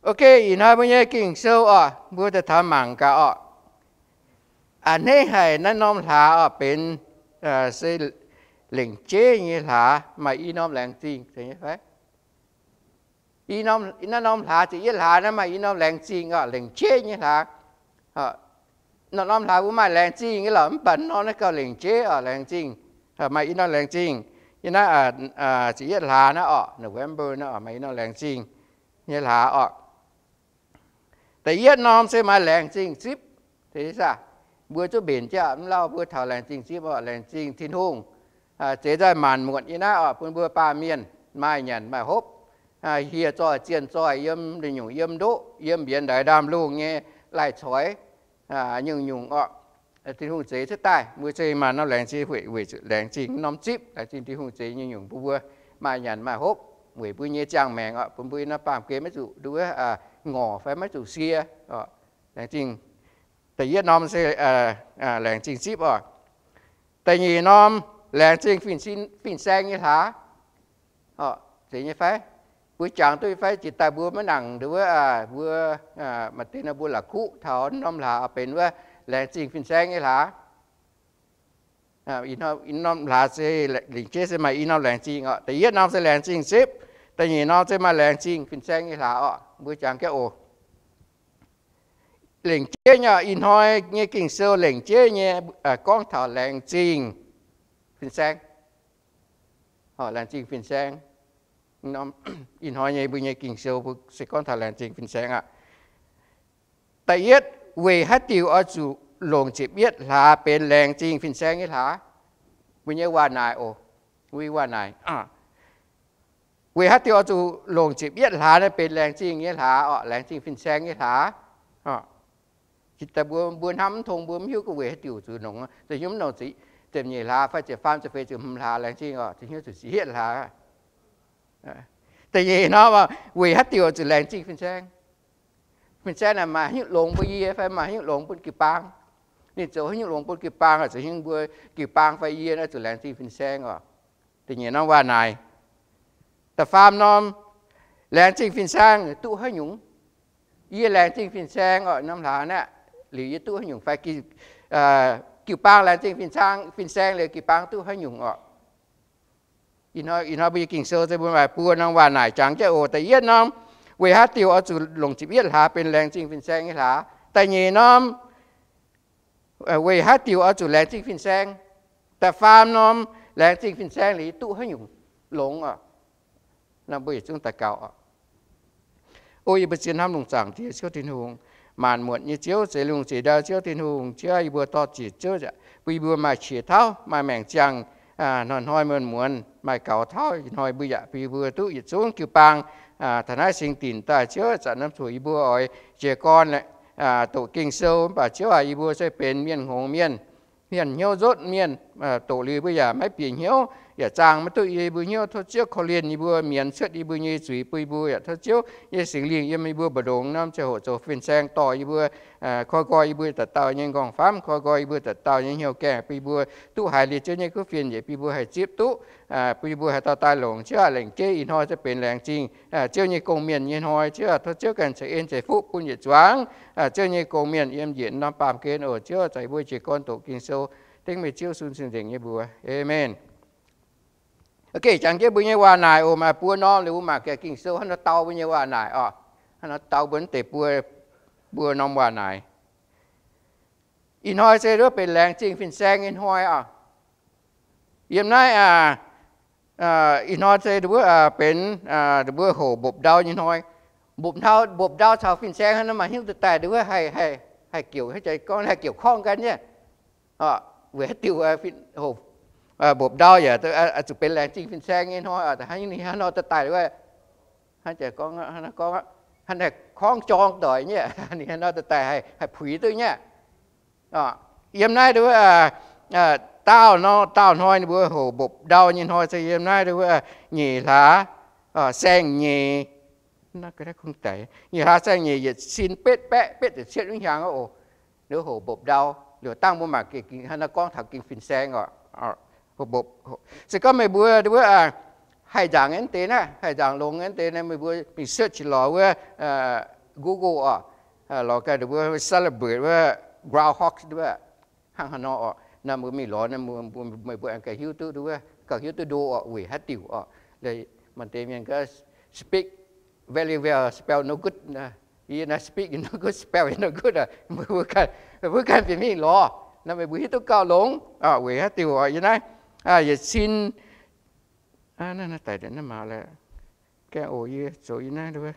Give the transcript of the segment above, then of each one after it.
Ok, ih hnoi mbuo nyei Ging-Sou oc, mbuo daaih taux mangc gaax oc. A'hneiv haic naaiv norm hlaax oc, benx se lengc jeiv nyei hlaax, maaih i norm laengz zingh fai? Naaiv norm hlaax, ziepc yietv hlaax naaiv maaih i norm laengz zingh oc, lengc jeiv nyei hlaax. Norm-norm hlaax mbuo maaih laengz zingh nyei lorqc, mv baac norm naaiv gauh lengc jeiv oc, laengz zingh. Maaih i norm laengz zingh. Yie naaiv ziepc yietv hlaax naaiv oc, November naaiv oc, maaih i norm laengz zingh nyei hlaax oc. Da'yietv norm se maaih laengz zingh zipv. Mbuo zuqc mbenc jaax mv lauh mbuo taux laengz zingh zipv oc, laengz zingh Tin-Hungh zeix nzoih maanc muotc nyei naaiv oc, bun mbuo baamh mienh maaih nyanc maaih hopv, hieh zoih zienh zoih yiem nyungc, yiem ndoqv, yiem mbienx ndaix ndaamv-lungh nyei lai-coix, nyungc-nyungc oc. Tin-Hungh zeix cuotv daaih, mbuo se maaih norm laengz zingh, weic zuqc laengz zingh norm zipv, laengz zingh Tin-Hungh zeix nyungc-nyungc bun mbuo maaih nyanc maaih hopv, weic mbuo nyei ziangh maengc oc, bun mbuo norm baamh gen maiv zuqc nduov, ngorc fai maiv zuqc sie. Laengz zingh, da'yietv norm se laengz zingh zipv oc. Da'nyeic norm, laengz zingh fin-saeng nyei hlaax. Zeiz nyei fai? Mbuo jangx duqv nyei fai? Jiex daaih mbuo maiv nangc nduov, mbuo maaih deix nor mbuo la'kuqv taux norm hlaax benx wuov laengz zingh fin-saeng nyei hlaax. Norm hlaax se lengc jeiv se maaih i norm laengz zingh oc. Da'yietv norm se laengz zingh zipv, da'nyeic norm se maaih laengz zingh fin-saeng nyei hlaax oc. Mbuo jangx jienv oc. Lengc jeiv nyei, ih hnoi nyei Ging-Sou lengc jeiv nyei gorngv taux laengz zingh fin-saeng. Laengz zingh fin-saeng. Ih hnoi nyei mbuo nyei Ging-Sou se gorngv taux laengz zingh fin-saeng aqv. Da'yietv, weic haaix diuc oix zuqc longc ziepc yietv hlaax benx laengz zingh fin-saeng nyei hlaax? Mbuo nyei waac-naaic oc, mbuo nyei waac-naaic. Weic haaix diuc oix zuqc longc ziepc yietv hlaax naaiv benx laengz zingh nyei hlaax oc, laengz zingh fin-saeng nyei hlaax? Mbuo, mbuo hnamv mv tong, mbuo mv hiuv gorngv weic haaix diuc zuqc longc, zuqc hiuv mv longc ziepc nyeic hlaax fai ziepc faam, ziepc feix, ziepc hmz hlaax laengz zingh oc, zuqc hiuv zuqc ziepc yietv hlaax. Da'nyeic norm, weic haaix diuc zuqc laengz zingh fin-saeng? Fin-saeng naaic maaih haaix nyungc longx bun yie fai maaih haaix nyungc longx bun jiu-baang? Ninh zoux haaix nyungc longx bun jiu-baang, zuqc hiuv mbuo jiu-baang fai yie naaiv zuqc laengz zingh fin-saeng oc. Da'nyeic norm waac-naaic. Da'faam norm, laengz zingh fin-saeng duqv haaix nyungc? Yie laengz zingh fin-saeng oc, norm hlaax naaiv, liuz yie duqv haaix nyungc fai jiu-baang laengz zingh fin-saeng, fin-saeng liuz jiu-baang duqv haaix nyungc oc? Ih hnoi mbuo nyei Ging-Sou se mbuo maaih buo norm waac-naaic jangx jienv oc. Da'yietv norm, weic haaix diuc oix zuqc longc ziepc yietv hlaax benx laengz zingh fin-saeng nyei hlaax? Da'nyeic norm, weic haaix diuc oix zuqc laengz zingh fin-saeng? Da'faam norm, laengz zingh fin-saeng liuz duqv haaix nyungc longx oc? Mbuo yietc zungv daux gaux oc. O yie mbuo zien hnamv lungh zaangc Diex Ziouv Tin-Hungh, maanc muotc nyei Ziouv, zeix lungh zeix ndau Ziouv Tin-Hungh, Ziouv yie mbuo dorh ziec Ziouv bun yie mbuo maaih qiex tauv, maaih maengc ziangh, hnoi-hnoi muonz-muonz maaih gaux tauv ih hnoi mbuo yaac bun yie mbuo duqv yietc zungv jiu-baang taux naaiv singx dinc daaih Ziouv zanc norm zuqc yie mbuo oix jiez gorn doqc Ging-Sou. Mv baac Ziouv aac, yie mbuo se benx mienh hngongx mienh, hmien hnyouv nzotv mienh, doqc liuz mbuo yaac maiv bieqc hnyouv, yaac zaangh maiv duqv yie mbuo hnyouv. Tov Ziouv korv-lienh yie mbuo, mienz cuotv yie mbuo nyei zuiz bun yie mbuo, yaac tov Ziouv nyei Singx Lingh yiem yie mbuo mbu'ndongx norm ziangh hoc zoux fin-saeng dorh yie mbuo, koi nqoi yie mbuo dauh dauh nyei nqorngv-famv, koi nqoi yie mbuo dauh dauh nyei hnyouv gaengh, bun yie mbuo duqv haiz liuz Ziouv nyei kuv fienx, yaac bun yie mbuo haih zipv duqv, bun yie mbuo haih dorh daaih longc. Ziouv aac, lengc jeiv ih hnoi se benx laengz zingh Ziouv nyei gong-mienh nyei hnoi. Ziouv aac, tov Ziouv ganh ceix en ceix fuqv bun yietc zuangx Ziouv nyei gong-mienh yiem njiec norm baamh gen oc. Ziouv aac, zanc yie mbuo jiez gorn doqc Ging-Sou dengv meih Ziouv Yesu sin nzengc nyei mbuox. Aamen. Ok, jangx jienv mbuo nyei waac-naaic oc. Maaih buo norm liuz mbuo mangc gaax Ging-Sou hnangv nor dau mbuo nyei waac-naaic oc. Hnangv nor dau mbuo deix buo, buo norm waac-naaic. Ih hnoi se wuov benx laengz zingh fin-saeng nyei hnoi oc. Yiem naaiv, ih hnoi se wuov benx wuov hoc mbopv ndau nyei hnoi. Mbopv ndau, mbopv ndau caux fin-saeng hnangv nor maaih hnyouv daaih daaih wuov haih, haih, haih jiouc, haih gorngv haih jiouc korngv gan nyei. Weic haaix diuc hoc mbopv ndau yaac zuqc benx laengz zingh fin-saeng nyei hnoi, hnangv ninh hnangv nor daaih daaih wuov, hnangv gorngv, hnangv haih korngv jorng doic nyei, ninh hnangv nor daaih daaih haih puix duqv nyei. Yiem naaiv wuov daauh nor, daauh hnoi ninh mbuo hoc mbopv ndau nyei hnoi se yiem naaiv wuov nyeic hlaax saeng-nyeic. Nyeic hlaax saeng-nyeic yietc sin betv baeqv betv ziepc cietv wuov hnyangx oc. Liuz hoc mbopv ndau, liuz dangh mbuo mangc gengh hnangv naaiv gorngv taux gengh fin-saeng oc. Se gorngv meih mbuo wuov haih nzaangc nyei deix naaiv, haih nzaangc longx nyei deix naaiv, meih mbuo mingh search lorz wuov Google oc, lorz ganh ninh mbuo celebrate wuov groundhog wuov, hnangv haaix nor oc. Naaiv mbuo mingh lorz naaiv, meih mbuo aengx gauh hiuv duqv wuov, gauh hiuv duqv ndo oc, weic haaix diuc oc. Maaih deix mienh gaax speak very well, spell no good. Yie naaiv speak no good, spell no good. Mbuo ganh, mbuo ganh bieqc mingh lorz, naaiv meih mbuo hiuv duqv gauh longx weic haaix diuc oc. Yie naaiv yietc cin, naaiv daic naaiv maaz lorqc. Gaengh oc, yie zoux yie naaiv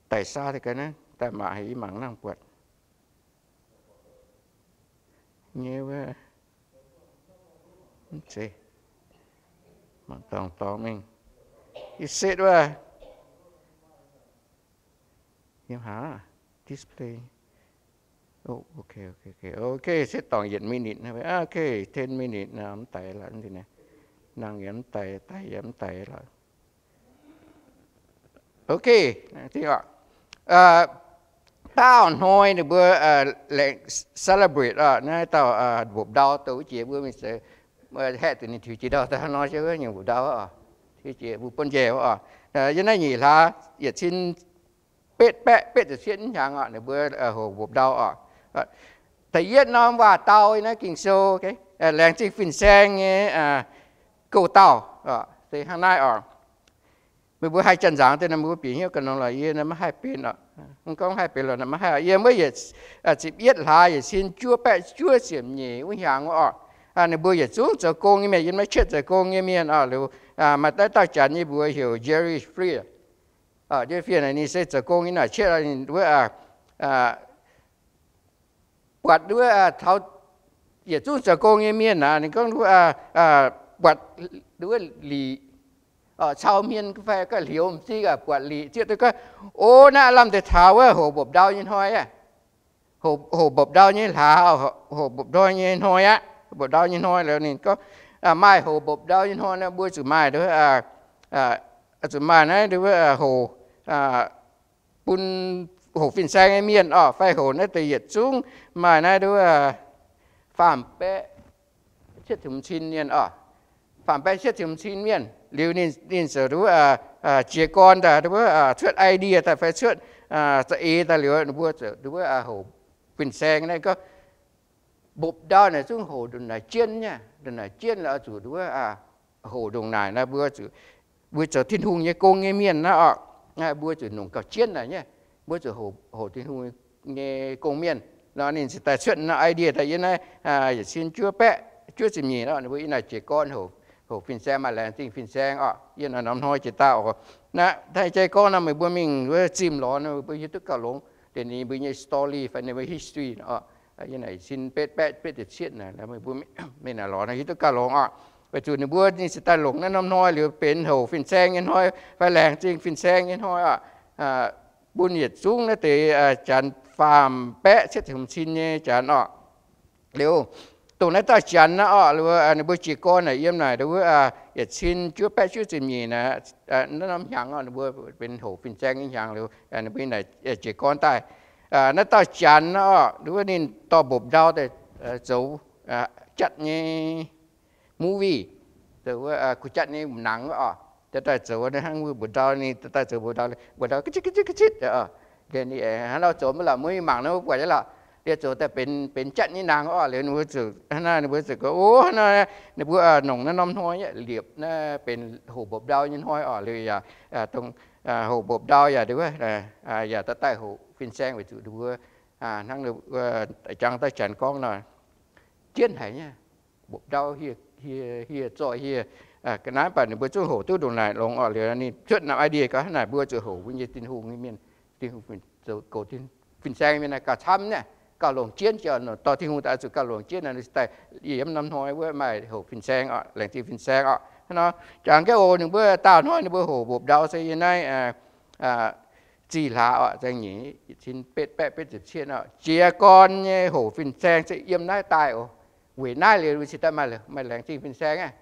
daic saa deix ga'naaiv daaih maac haic, yie mangc nangh buatc nyei wuov, mv zeiz, mangc dorngx dorngx mingh, yie setv wuov, yiem haaix, display, ok, ok, ok, setv dorngc yietc minute, ok, ten minute, mv daic lorqc, nangh yaac mv daic, daic yaac mv daic lorqc. Ok, daauh hnoi ninh mbuo laengz celebrate oc, naaiv dauh mbopv ndau douh wuov jiex mbuo mingh se haeqv duqv ninh tiux jiex ndau daaih hnangv nor, se wuov nyungc mbopv ndau oc, tiux jiex mbuo buonv njaih oc. Yiem naaiv nyic hlaax yietc cin betv baeqv betv ziepc cietv hnyangx oc, ninh mbuo hoc mbopv ndau oc. Da'yietv norm waac-dau naaiv Ging-Sou, laengz zingh fin-saeng nyei gouv dauh se hnangv naaiv oc. Meih mbuo haih janx-nzangc deix nor, meih mbuo bieqc hnyouv ganh nor lorqc, yie naaiv maiv haih benx oc. Mv gorngv haih benx lorqc, maiv haih. Yiem wuov yietc, ziepc yietv hlaax yietc cin juov baeqv juov ziepc nyeic wuov hnyangx wuov oc, ninh mbuo yietc zungv zoux gong nyei mienh, yiem naaiv cietv zoux gong nyei mienh oc, liuz maaih dauh janx nyei mbuox heuc Jerry Freer. Jerry Freer naaic ninh se zoux gong nyei naaic cietv, ninh wuov buatc wuov taux yietc zungv zoux gong nyei mienh aqv, ninh gorngv wuov buatc wuov liqc, cau hmien fai ga'hliouz m'zing buatc liqc zieqv duqv gorngv, o, naaiv lamh deix taux wuov hoc mbopv ndau nyei hnoi aqv. Hoc mbopv ndau nyei hlaax, hoc mbopv ndau nyei hnoi aqv. Mbopv ndau nyei hnoi liuz ninh gorngv, maaih hoc mbopv ndau nyei hnoi nor mbuo zuqc maaih, zuqc maaih naaiv wuov hoc bun hoc fin-saeng nyei mienh oc, fai hoc naaiv deix yietc zungv maaih naaiv wuov faam-baeqv cietv ziepc hmz cin mienh oc. Faam-baeqv cietv ziepc hmz cin mienh liuz ninh ziouc wuov jiez gorn daaih wuov cuotv idea daaih fai cuotv za'eix daaih liuz ninh mbuo ziouc wuov hoc fin-saeng naaiv gorngv mbopv ndau naaic zungv hoc ndongc naaic jienv nyei, ndongc naaic jienv oix zuqc wuov hoc ndongc naaic naaiv mbuo zuqc, mbuo zoux Tin-Hungh nyei gong nyei mienh naaiv oc, mbuo zuqc nongc gauh jienv naaic nyei, mbuo zuqc hoc Tin-Hungh nyei gong mienh. Nor ninh ziouc daaih cuotv naaiv idea daaih yiem naaiv yietc cin juov baeqv juov ziepc nyeic oc, ninh mbuo yiem naaiv jiez gorn hoc fin-saeng, maaih laengz zingh fin-saeng oc. Yiem naaiv norm hnoi jiex daaih oc. Naaiv jai gorngv nor meih mbuo mingh wuov zimh lorz nor meih mbuo hiuv duqv gauh longx deix ninh mbuo nyei story fai ninh mbuo history oc. Yiem naaiv yietc cin betv baeqv betv ziepc cietv naaic, meih mbuo mingh naaic lorz nor hiuv duqv gauh longx oc. Weic zuqc ninh mbuo ninh ziouc daaih longc naaiv norm hnoi liuz benx hoc fin-saeng nyei hnoi fai laengz zingh fin-saeng nyei hnoi oc, bun yietc zungv naaiv deix janx faam-baeqv cietv ziepc hmz cin nyei janx oc. Liuz, dongh naaiv dauh janx naaiv oc, liuz ninh mbuo jiez gorn naaic yiem naaic wuov yietc cin juov baeqv juov ziepc nyeic naaic, naaiv norm hnyangx oc, ninh mbuo benx hoc fin-saeng nyei hnyangx liuz, ninh mbuo naaic jiez gorn daaih. Naaiv dauh janx naaiv oc, wuov ninh dorh mbopv ndau daaih zoux jatv nyei movie, zoux wuov kuh jatv nyei nangx wuov oc. Daaih zoux hnangv wuov mbopv ndau, ninh daaih zoux mbopv ndau, mbopv ndau ga'citv ga'citv ga'citv. Ninh hnangv nor zoux maiv lorqc, mbuo mangc nor mbuo buatc nyei lorqc. Liuz zoux daaih benx, benx jatv nyei nangx oc. Liuz ninh mbuo zuqc hnangv naaiv, ninh mbuo zuqc gorngv, o, hnangv naaiv ninh mbuo nongc naaiv norm hnoi liepc naaiv benx hoc mbopv ndau nyei hnoi oc. Liuz yaac dongh hoc mbopv ndau yaac wuov yaac daaih daaih hoc fin-saeng weic zuqc ninh mbuo hnangv jangx daaih janx gorngv nor, jienv haic nyei. Mbopv ndau hieh, hieh, hieh, zoih hieh. Ga'naaiv mv baac ninh mbuo zungv hoc duqv ndongc naaic longx oc. Liuz ninh cuotv naaiv idea gorngv hnangv naaic mbuo zuqc hoc mbuo nyei Tin-Hungh nyei mienh, Tin-Hungh zoux goux fin-saeng mienh naaiv gauh camv nyei, gauh longc jienv, dorh Tin-Hungh daaih zuqc gauh longc jienv naaic, daaih yiem norm hnoi wuov maaih hoc fin-saeng oc, laengz zingh fin-saeng oc. Hnangv nor, jangx jienv oc, ninh mbuo daauh hnoi ninh mbuo hoc mbopv ndau se yiem naaiv zih hlaax oc, zaeng nyeic cin betv baeqv betv ziepc cietv oc, jiez gorn nyei hoc fin-saeng se yiem naaiv daaih oc. Weic naaiv liuz cingx daaih maaih laengz zingh fin-saeng aqv.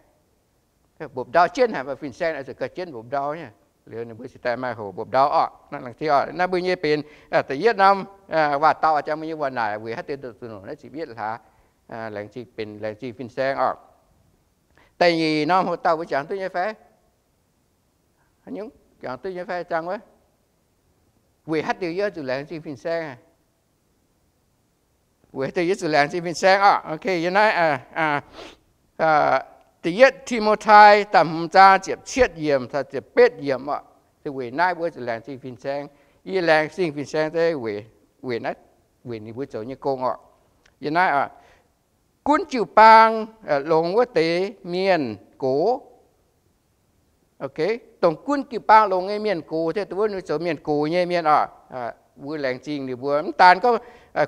Mbopv ndau jienv haic, fin-saeng zuqc gauh jienv mbopv ndau nyei. Liuz ninh mbuo cingx daaih maaih hoc mbopv ndau oc. Naaiv laengz zingh oc, naaiv mbuo nyei benx da'yietv norm waac-dau, jangx mbuo nyei waac-naaic weic haaix deix zuqc nongc naaiv ziepc yietv hlaax laengz zingh, benx laengz zingh fin-saeng oc. Da'nyeic norm hoc dauh mbuo jangx duqv nyei fai? Jangx duqv nyei fai, jangx wuov? Weic haaix diuc yie zuqc laengz zingh fin-saeng? Weic haaix diuc yie zuqc laengz zingh fin-saeng oc? Yie naaiv, da'yietv Ti^mo^tai da'hmz zaang ziepc cietv yiemc caux ziepc betv yiemc oc. Weic naaiv mbuo zuqc laengz zingh fin-saeng. Yie laengz zingh fin-saeng se weic naaiv, weic ninh mbuo zoux nyei gong oc. Yie naaiv, gunv jiu-baang longx wuov deix mienh gox. Dongh gunv jiu-baang longx nyei mienh gox, dongh wuov ninh zoux mienh gox nyei mienh oc, mbuo laengz zingh ninh mbuo. Mv daan gorngv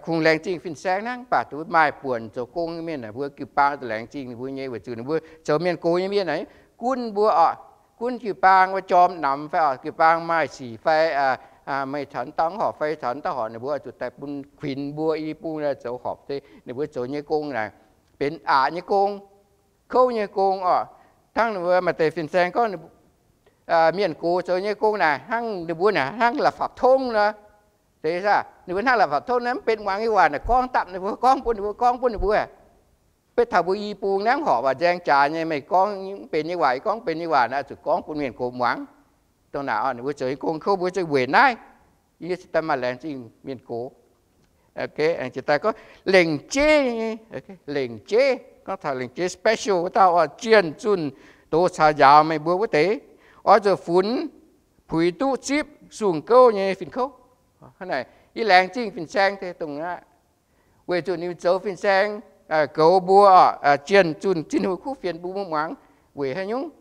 kungx laengz zingh fin-saeng hnangv, mv baac dongh maaih buonc zoux gong nyei mienh, mbuo jiu-baang laengz zingh ninh mbuo nyei, weic zuqc ninh mbuo zoux mienh gox nyei mienh naaic, gunv mbuo oc, gunv jiu-baang wuov jorm namx fai oc, jiu-baang maaih sic fai, meih caux dauh horpc fai caux dauh horpc, ninh mbuo zuqc daaih bun kuinx mbuo i bung zoux horpc se ninh mbuo zoux nyei gong naaic, benx aqc nyei gong, kouv nyei gong oc. Hnangv ninh mbuo maaih deix fin-saeng gorngv mienh gox zoux nyei gong naaic hnangv ninh mbuo naaic hnangv la'fapv-tongv nor. Ninh mbuo hnangv la'fapv-tongv nor, mv benx muangx nyei waac naaic gorngv dapv ninh mbuo, gorngv bun ninh mbuo, gorngv bun ninh mbuo. Beiv taux mbuo i bung naaiv horpc waac nzaeng jaax nyei, meih gorngv mv benx nyei waac, yie gorngv benx nyei waac naaic, zuqc gorngv bun mienh gox muangx. Dongh naaic ninh mbuo zoux nyei gong kouv mbuo, weic naaiv yie cingx daaih maaih laengz zingh mienh gox. Daaih gorngv lengc jeiv, lengc jeiv, gorngv taux lengc jeiv special wuov dauh oc, jienv zunh doz caux njaaux meih mbuo wuov deix, oix zuqc funx puix duqv zipv sung gouv nyei fin-kouv. Hnangv naaic yie laengz zingh fin-saeng deix dongh naaiv, weic zuqc ninh zoux fin-saeng goux mbuo, jienv zunh Tin-Hungh kuv fienx bun mbuo muangx. Weic haaix nyungc?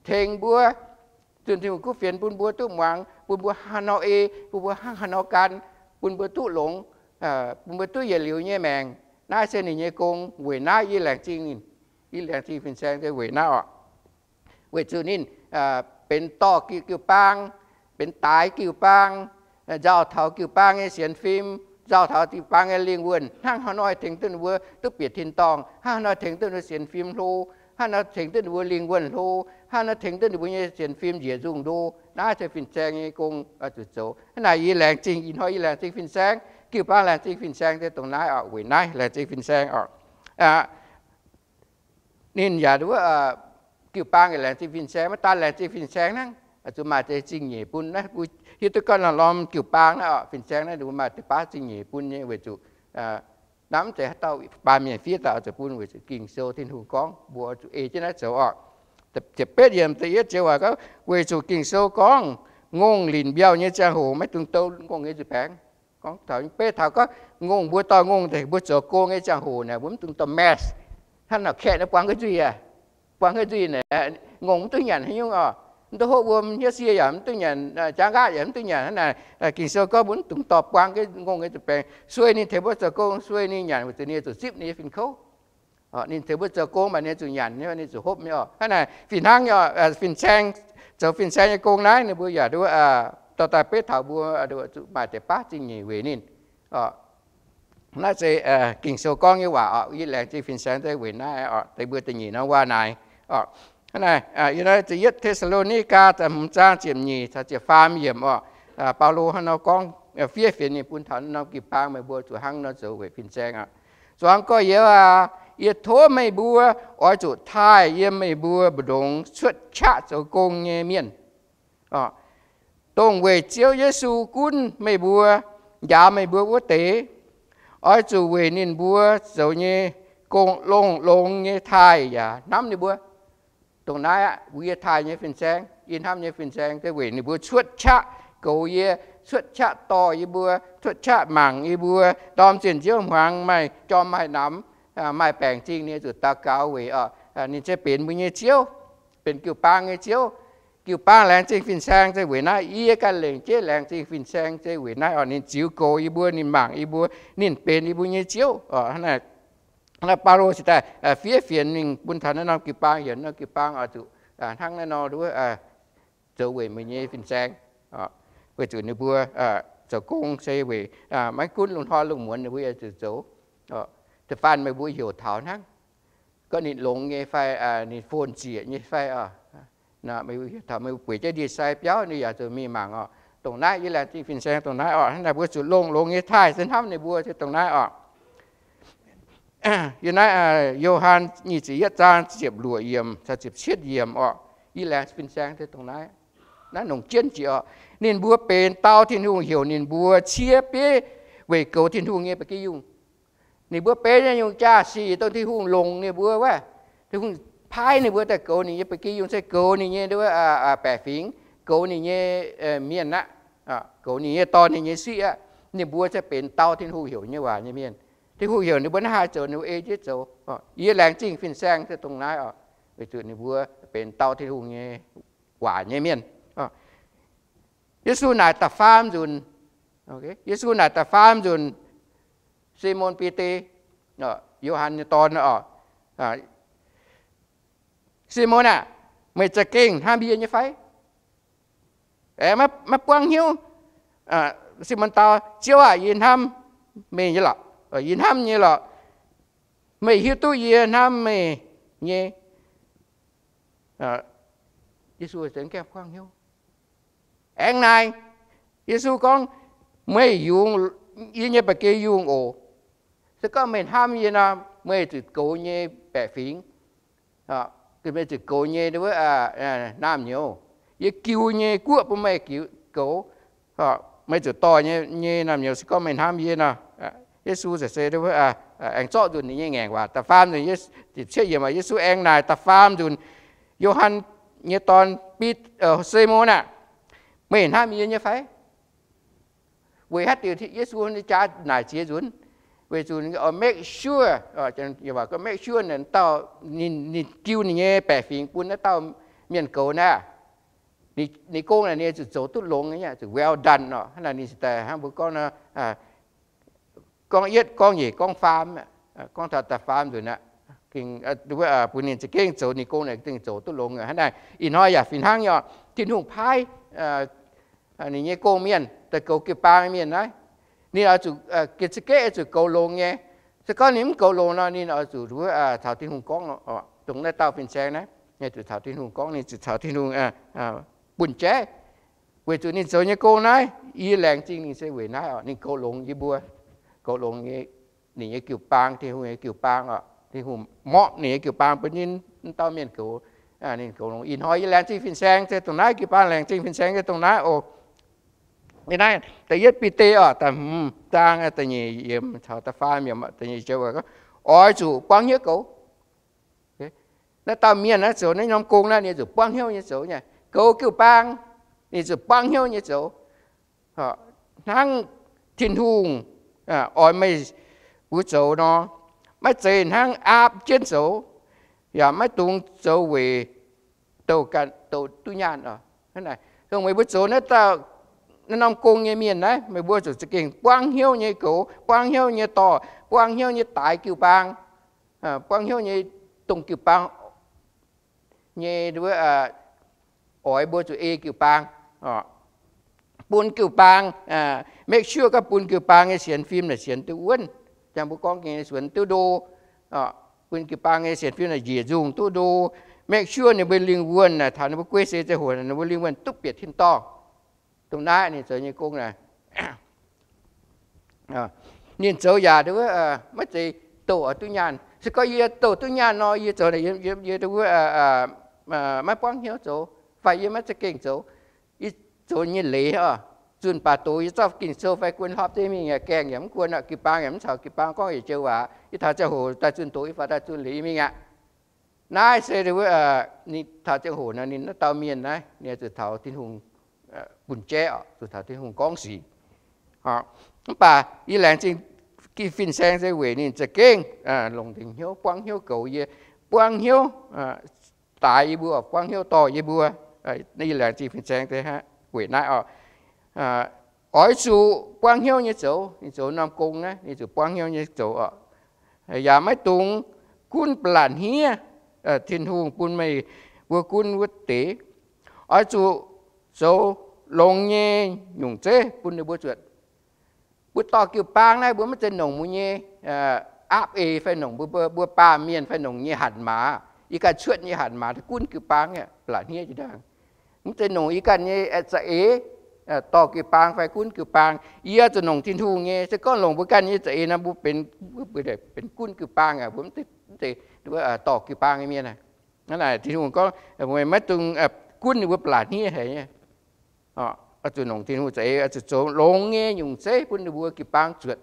Tengx mbuo, zunh Tin-Hungh kuv fienx bun mbuo duqv muangx, bun mbuo hnangv haaix nor ei, bun mbuo hnangv haaix nor gan, bun mbuo duqv longx, bun mbuo duqv yietc liuz nyei maengc. Naaiv se ninh nyei gong. Weic naaiv yie laengz zingh ninh, yie laengz zingh fin-saeng se weic naaiv oc. Weic zuqc ninh benx dorh jiu-baang, benx daaix jiu-baang, nzauh taux jiu-baang nyei sienx fim, nzauh taux jiu-baang nyei lingh wuonh, hnangv haaix nor tengx duqv ninh mbuo duqv bieqc tin-dorngh, hnangv haaix nor tengx duqv ninh mbuo sienx fim hlo, hnangv haaix nor tengx duqv ninh mbuo lingh wuonh hlo, hnangv haaix nor tengx duqv ninh mbuo nyei sienx fim njiec nzungh ndo. Naaiv se fin-saeng nyei gong oix zuqc zoux. Hnangv naaic yie laengz zingh, ih hnoi yie laengz zingh fin-saeng, jiu-baang laengz zingh fin-saeng se dongh naaiv oc. Weic naaiv laengz zingh fin-saeng oc. Ninh yaac wuov jiu-baang yaac laengz zingh fin-saeng, maiv daan laengz zingh fin-saeng hnangv, zuqc maaih deix zingh nyeic bun. Naaiv mbuo hiuv duqv gorngv lorm jiu-baang naaiv oc, fin-saeng naaiv ninh mbuo maaih deix baav zingh nyeic bun nyei, weic zuqc naaiv mv zeiz haaix dauh baamh mienh fiev daaih oix zuqc bun, weic zuqc Ging-Sou Tin-Hungh gorngv mbuo oix zuqc ei jienv naaiv zoux oc. Ziepc betv yiemc da'yietv joux waac gorngv, weic zuqc Ging-Sou gorngv, ngongh linc mbiauh nyei ziangh hoc maiv dungx dou ngongh nyei nzuih baengx. Gorngv taux beiv taux gorngv ngongh, mbuo dorh ngongh deix mbuo zoux gong nyei ziangh hoc naaic, mbuo mv dungx dorh mask. Hnangv nor kaeqv naaiv buang nzuih aqv, buang nzuih naaic, ngongh mv duqv nyanc haaix nyungc oc. Mv duqv hopv wuom, hnyouv sie yaac mv duqv nyanc, jaang nqaatv yaac mv duqv nyanc. Hnangv naaic Ging-Sou gorngv mbuo mv dungx dorh buang ngongh nyei nzuih baengx. Sueih ninh tengx mbuo zoux gong, sueih ninh nyanc weic zuqc ninh zuqc zipv ninh nyei fin-kouv. Ninh tengx mbuo zoux gong, mv baac ninh zuqc nyanc, ninh zuqc hopv nyei oc. Hnangv naaic fih hnangv fin-saeng, zoux fin-saeng nyei gong naaiv, ninh mbuo yaac duqv dorh daaih beiv taux mbuo zuqc maaih deix baav zingh nyeic weic ninh. Naaiv se Ging-Sou gorngv nyei waac oc. Yie laengz zingh fin-saeng se weic naaiv oc. Deix mbuo da'nyeic norm waac naaic oc. Hnangv naaic, yie naaiv ziepc yietv Te^saa^lo^ni^gaa da'hmz zaang ziepc nyeic caux ziepc faam yiemc oc. Baulo hnangv nor gorngv, fiev fienx ninh bun taux norm jiu-baang, meih mbuo zuqc hnangv nor zoux weic fin-saeng aqv. Zuangx gorx-youz aac, yie tov meih mbuo oix zuqc taaih yiem meih mbuo mbu'ndongx cuotv qaqv zoux gong nyei mienh, dongh weic Ziouv Yesu gunv meih mbuo, njaaux meih mbuo wuov deix. Oix zuqc weic ninh mbuo zoux nyei gong longx-longx nyei taaih yaac hnamv ninh mbuo. Dongh naaiv aqv, yie taaih nyei fin-saeng, yie hnamv nyei fin-saeng se weic ninh mbuo cuotv qaqv goux yie, cuotv qaqv dorh yie mbuo, cuotv qaqv mangc yie mbuo, ndorm zinh nziouv hmuangx maaih jorm maaih namx, maaih baengc zingh, ninh zuqc daux gaux weic oc, ninh se benx mbuo nyei Ziouv, benx jiu-baang nyei Ziouv. Jiu-baang laengz zingh fin-saeng se weic naaiv. Yie ganh lengc jeiv laengz zingh fin-saeng se weic naaiv oc. Ninh ziux goux yie mbuo, ninh mangc yie mbuo, ninh benx yie mbuo nyei Ziouv oc. Naaiv Baulo cingx daaih fiev fienx ninh bun taux naaiv norm jiu-baang, heuc norm jiu-baang oix zuqc hnangv naaiv nor zoux weic meih nyei fin-saeng, weic zuqc ninh mbuo zoux gong se weic maiv gunv lungh hnoi lungh muonz ninh mbuo yaac zuqc zoux. Da'faanh meih mbuo heuc taux hnangv, gorngv ninh longx nyei fai, ninh fon zieqc nyei fai oc, meih mbuo heuc taux meih mbuo bueix jienv ndie-sai biauv ninh yaac zuqc mingh mangc oc. Dongh naaiv yie laengz zingh fin-saeng dongh naaiv oc. Hnangv naaic mbuo zuqc longx-longx nyei taaih se hnamv ninh mbuo se dongh naaiv oc. Yie naaiv Yo^han nyic ziepc yietv zaang ziepc luoqc yiemc caux ziepc cietv yiemc oc. Yie laengz fin-saeng se dongh naaiv. Naaiv nongc jienv jiex oc. Ninh mbuo benx dau Tin-Hungh heuc ninh mbuo cie bieiv weic goux Tin-Hungh nyei ba'gi yungh. Ninh mbuo benx nyungc jaa-sic dongh Tin-Hungh longc ninh mbuo wuov, Tin-Hungh paaiv ninh mbuo daaih goux ninh nyei ba'gi yungh, se goux ninh nyei baeqc fingx, goux ninh nyei mienh aqv, goux ninh nyei dorn, ninh nyei siqv aqv. Ninh mbuo se benx dau Tin-Hungh heuc nyei waac nyei mienh. Tin-Hungh heuc ninh mbuo naaiv haih zoux, ninh mbuo ei jienv zoux. Yie laengz zingh fin-saeng se dongh naaiv oc, weic zuqc ninh mbuo benx dau Tin-Hungh nyei waac nyei mienh. Yesu naaic da'faam nzunc, Yesu naaic da'faam nzunc, Simon Bide, Yo^han nyei dorn oc, Simon aah! Meih za'gengh hnamv yie nyei fai? Aengx maiv buangv hnyouv. Simon dau, Ziouv aah! Yie hnamv meih nyei lorqc. Yie hnamv nyei lorqc. Meih hiuv duqv yie hnamv meih nyei. Yesu za'gengh buangv hnyouv. Aengx naaic, Yesu gorngv, Meih yungz yie nyei ba'gi yungh oc. Se gorngv meih hnamv yie nor, meih zuqc goux nyei baeqc fingx. Meih zuqc goux nyei wuov naamh nyouz. Yie jiu nyei guoqv bun meih goux. Meih zuqc dorh nyei naamh nyouz se gorngv meih hnamv yie nor. Yesu se aengx zorqv nzunc ninh nyei ngaengc waac. Da'faam nzunc, Yesu aengx naaic da'faam nzunc, Yo^han nyei dorn, Bide, Simon aah! Meih hnamv yie nyei fai? Weic haaix diuc Yesu nyei jaax naaic ziex nzunc? Weic zuqc make sure, make sure ninh dauh, ninh jiu ninh nyei baeqc fingx bun naaiv dauh mienh goux naaiv. Ninh gong naaic ninh zuqc zoux duqv longx, zuqc well done oc. Hnangv naaic ninh daaih hnangv mbuo gorngv nor, gorngv yietv, gorngv nyeic, gorngv faam, gorngv taux da'faam nzunc aqv. Bun ninh za'gengh zoux ninh gong naaic za'gengh zoux duqv longx. Hnangv naaic ih hnoi yaac fih hnangv nyei oc. Tin-Hungh paaiv ninh nyei gong-mienh daaih goux jiu-baang mienh naaiv, ninh oix zuqc, ga'za'gengh oix zuqc goux longx nyei. Se gorngv ninh mv goux longx nor, ninh oix zuqc wuov caux Tin-Hungh gorngv. Dongh naaiv dauh fin-saeng naaiv, ninh zuqc caux Tin-Hungh gorngv, ninh zuqc caux Tin-Hungh bun jaiv. Weic zuqc ninh zoux nyei gong naaiv, yie laengz zingh ninh se weic naaiv oc. Ninh goux longx yie mbuo, goux longx ninh nyei jiu-baang, Tin-Hungh nyei jiu-baang oc. Tin-Hungh morpv ninh nyei jiu-baang bun ninh dauh mienh goux. Ninh goux longx. Ih hnoi yie laengz zingh fin-saeng se dongh naaiv, jiu-baang laengz zingh fin-saeng se dongh naaiv oc. Naaiv da'yietv Bide oc, da'hmz zaang da'nyeic yiemc caux da'faam yiemc, da'nyeic joux, oix zuqc buangv hnyouv goux. Naaiv dauh mienh naaiv zoux naaiv norm gong naaiv, ninh zuqc buangv hnyouv nyei zoux nyei. Goux jiu-baang, ninh zuqc buangv hnyouv nyei zoux. Hnangv Tin-Hungh oix meih mbuo zoux nor, maiv zeiz hnangv aapv jienv zoux, yaac maiv dungx zoux weic douc ganh douc duqv nyaanh oc. Dongh meih mbuo zoux naaiv dauh, naaiv norm gong nyei mienh naaiv, meih mbuo zuqc za'gengh buangv hnyouv nyei goux, buangv hnyouv nyei dorh, buangv hnyouv nyei daaix jiu-baang, buangv hnyouv nyei dongh jiu-baang nyei, oix mbuo zuqc ei jiu-baang, bun jiu-baang, make sure gorngv bun jiu-baang nyei sienx fim naaic sienx duqv wuonv. Jangx mbuo gorngv nyei sienx duqv ndo, bun jiu-baang nyei sienx fim naaic njiec nzungh duqv ndo, make sure ninh mbuo lingh wuonh naaic taux ninh mbuo guei seix ziangh hoc ninh mbuo lingh wuonh duqv bieqc tin-dorngh. Dongh naaiv ninh zoux nyei gong naaic, ninh zoux yaac maiv zeiz douc oix duqv nyaanh. Se gorngv yie douc duqv nyaanh nor, yie zoux, yie wuov maiv buangv hnyouv zoux, fai yie maiv za'gengh zoux. Yie zoux nyei leiz oc, zunh baac doz yie zorqv Ging-Sou fai guon hlopv zeiv mingh yaac gaengh yaac mv guon, jiu-baang yaac mv caux jiu-baang gorngv yietc joux waac. Yie taux ziangh hoc daaih zunh doz, yie faaux daaih zunh leiz mingh aqv. Naaiv se ninh taux ziangh hoc nor, ninh naaiv dauh mienh naaiv ninh zuqc taux Tin-Hungh bun jaiv oc, zuqc taux Tin-Hungh gorngv sic. Mv baac yie laengz zingh fin-saeng se weic ninh za'gengh longc dingc hnyouv, buangv hnyouv goux yie, buangv hnyouv daaix yie mbuo, buangv hnyouv dorh yie mbuo. Yie laengz zingh fin-saeng se weic naaiv oc. Oix zuqc buangv hnyouv nyei zoux. Ninh zoux norm gong naaiv ninh zuqc buangv hnyouv nyei zoux oc. Yaac maiv dungx gunv ba'laqc hniev Tin-Hungh bun meih mbuo gunv wuov deix. Oix zuqc zoux longx nyei nyungc zeiv bun ninh mbuo zuotc. Mbuo dorh jiu-baang naaiv mbuo maiv zeiz nongc mbuo nyei aapv eix fai nongc mbuo, mbuo baamh mienh fai nongc nyei hatc maaz. Yie ganh cuotv nyei hatc maaz gunv jiu-baang, ba'laqc hniev jiex ndaangc. Mv zeiz nongc yie ganh nyei za'eix dorh jiu-baang fai gunv jiu-baang. Yie zuqc nongc Tin-Hungh nyei. Se gorngv longc mbuo ganh nyei za'eix nor, mbuo benx, mbuo benx gunv jiu-baang aqv, mbuo mv zeiz dorh jiu-baang nyei mienh. Hnangv naaic Tin-Hungh gorngv, meih maiv dungx gunv ninh mbuo ba'laqc hniev haic nyei. oix zuqc longc Tin-Hungh za'eix, oix zuqc zoux longx nyei nyungc zeiv bun ninh mbuo jiu-baang zuotc.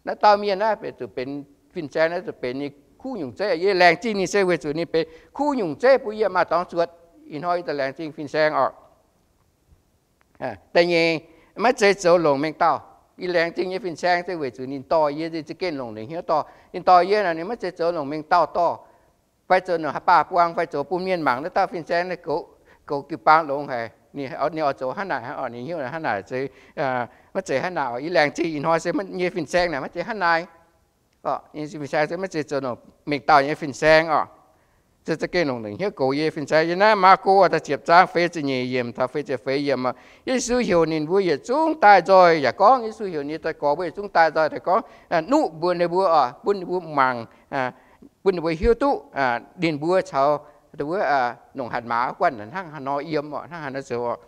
Naaiv dauh mienh naaiv benx zuqc benx fin-saeng, naaiv zuqc benx nyei kuv nyungc zeiv. Yie laengz zingh ninh se weic zuqc ninh benx kuv nyungc zeiv bun yie maaih dorngx zuotc. Ih hnoi yie daaih laengz zingh fin-saeng oc. Da'nyeic, maiv zeiz zoux longc mengh dauh. Yie laengz zingh nyei fin-saeng se weic zuqc ninh dorh yie, za'gengh longc ninh hnyouv dorh. Ninh dorh yie naaic, ninh maiv zeiz zoux longc mengh dauh dorh, fai zoux longc haaix baac buang, fai zoux bun mienh mangc naaiv dauh fin-saeng naaiv goux, goux jiu-baang longx haic. Ninh oix zoux hnangv naaic, ninh hnyouv hnangv naaic, maiv zeiz hnangv naaic. Yie laengz zingh ih hnoi se nyei fin-saeng naaic maiv zeiz hnangv naaic. Fin-saeng se maiv zeiz zoux longc mengh dauh nyei fin-saeng oc. Za'gengh longc ninh hnyouv goux yie fin-saeng. Yiem naaiv Maako da'ziepc zaang feix ziepc nyeic yiemc taux feix ziepc feix yiemc, Yesu heuc ninh mbuo yietc zungv daaih nzoih yaac gorngv, Yesu heuc ninh daaih gorx mbuo yietc zungv daaih nzoih daaih gorngv, nuqv mbuox ninh mbuo oc, bun ninh mbuo mangc, bun ninh mbuo hiuv duqv ninh mbuo caux wuov longc hatc maaz guanh hnangv haaix nor yiem oc, hnangv haaix nor zoux oc.